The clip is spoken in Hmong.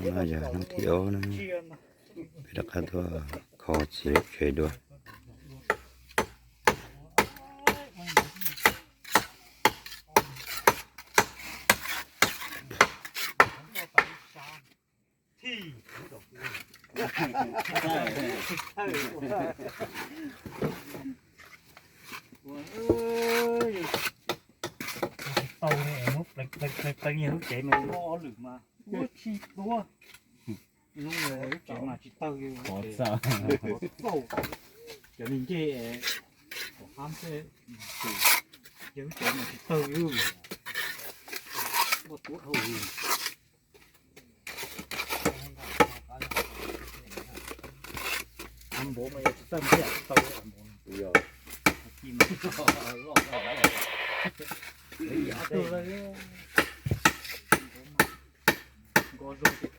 No yog hnub thib ob na, peb rov qab tuaj kho txiv lub tsev dua. Tsis tau li, muab pleev pleev pleev pleev lub tsev mas muab ob lwm mas muab tsis tuav. Lub tsev mas tsis tawg li, qhov txaus. Cov me ncej kom hab xwb, ces lub tsev mas tsis tawg li. Muaj tuab dhau li. Av npov mas yog tsis tawg ntiag, tsis tau li av npov. Yog. Ci mas loj loj loj. Av tuag lawm. Nko zoo.